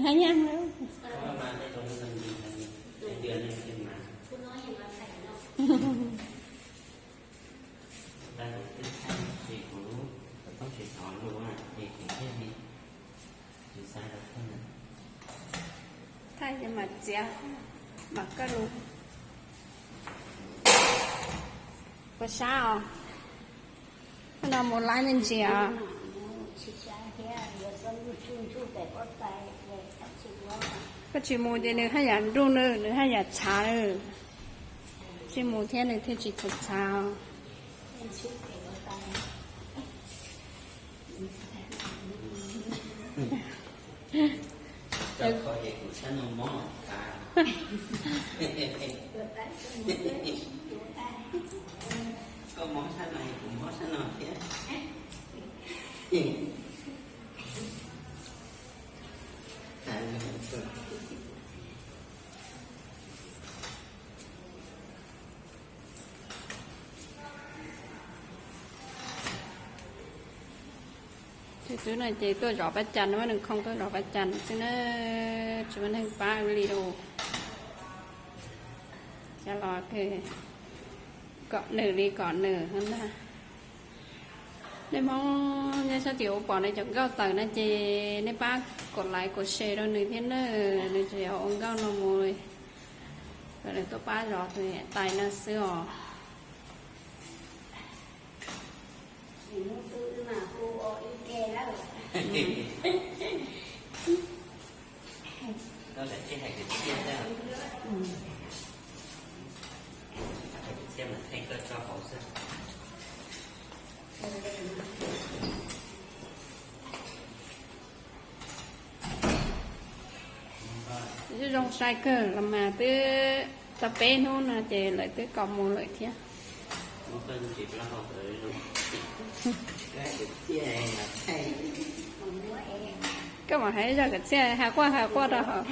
Hab nyab. Thaij ces mam txiav, mam koj lus. Puas sab os? Hnub no mus laib me ntsis os. Koj tsis mus ces nws haj yam nruj nws, nws haj yam txhav nws. Tsis mus thiab nws thiaj tsis txhav txhav. Tus tub no ces tuaj zov pab cas, nws muab nws khoo tuaj zov pab cas xwb na, tsis muaj neeg pab li lawm. Coj los kom nws li kom nws ntag. Nej Hmoob nyob sab tim ub pom nws cov nkauj tawm no ces nej pab kom like kom share rau nws thiab nawb, nws tseem yuav ua nkauj no mus, kom nws tuaj pab zov tus niam tais no xwb os. Zoo sai kawg los mas, twb tau peb hnub no ces lawv twb kom mus lawm thiab. Koj mam hais zaj kwv txhiaj has quaj has quaj rau hauv.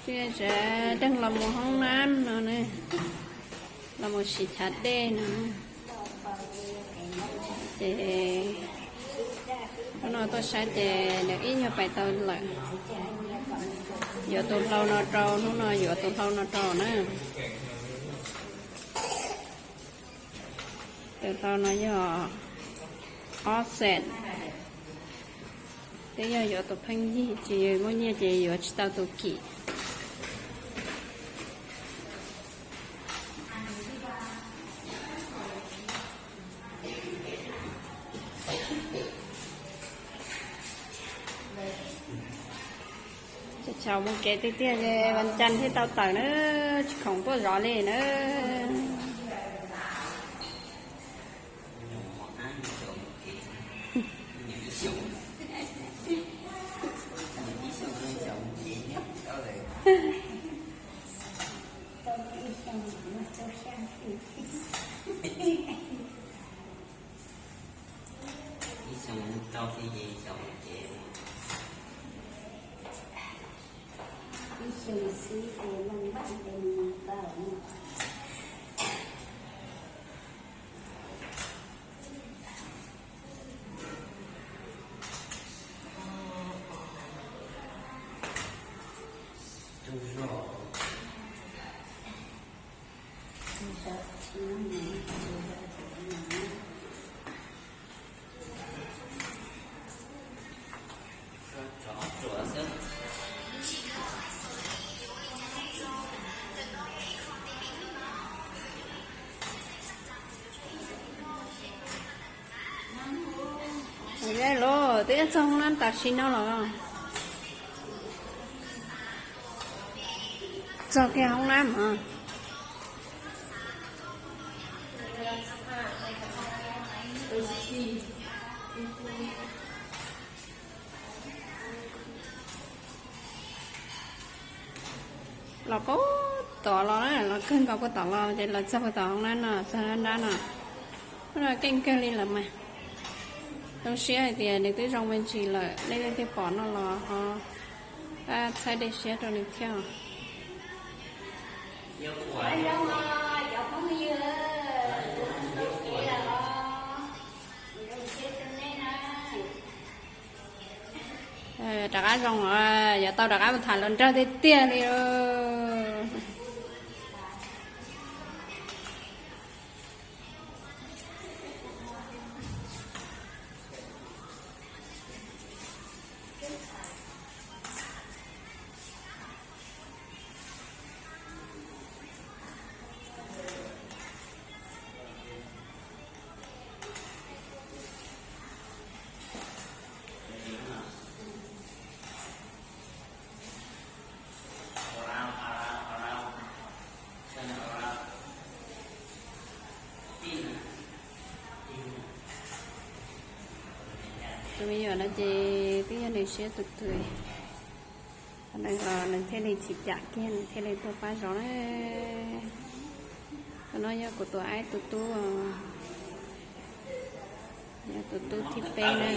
Tseem deeg los mus hoob nab no, los mus sim chav dej no. Ces hnub no tuaj saib ces nws ib nyuag pais tau lawm. Yuav tus hlau no rau, hnub no yuav tus hlau no rau na. Tus hlau no yog ob xees, twb yog yuav tus pheej yig, tsis muaj nyiaj ces yuav tsis tau tus kim. Tsis txhob mus kev tiag tiag, vas cas thiaj tau tawm na, tsis khoom tuaj zov li na. Los twb txog hoob nab tam sim no los? Txog kiag hoob nab mas. Los puag tom los na, los kawg nkaus puag tom los ces los txog puag tom hoob nab no, txog nab nrab no. Keej kawg li lawm mas. Zoo siab hais tias nws twb zoo me ntsis lawm, nej leej twg pom no los ho pab txhawb dej siab rau nws thiab. Rov qab zoo, yuav tau rov qab mus tham hluas nraug tiag tiag li. Tus me nyuam no ces twb yog nws siab tus twg, nws thiaj li tsis cam kiag, nws thiaj li tuaj pab zov na. Tus no yog kuv tus aib tus tub, yog tus tub thib peb na.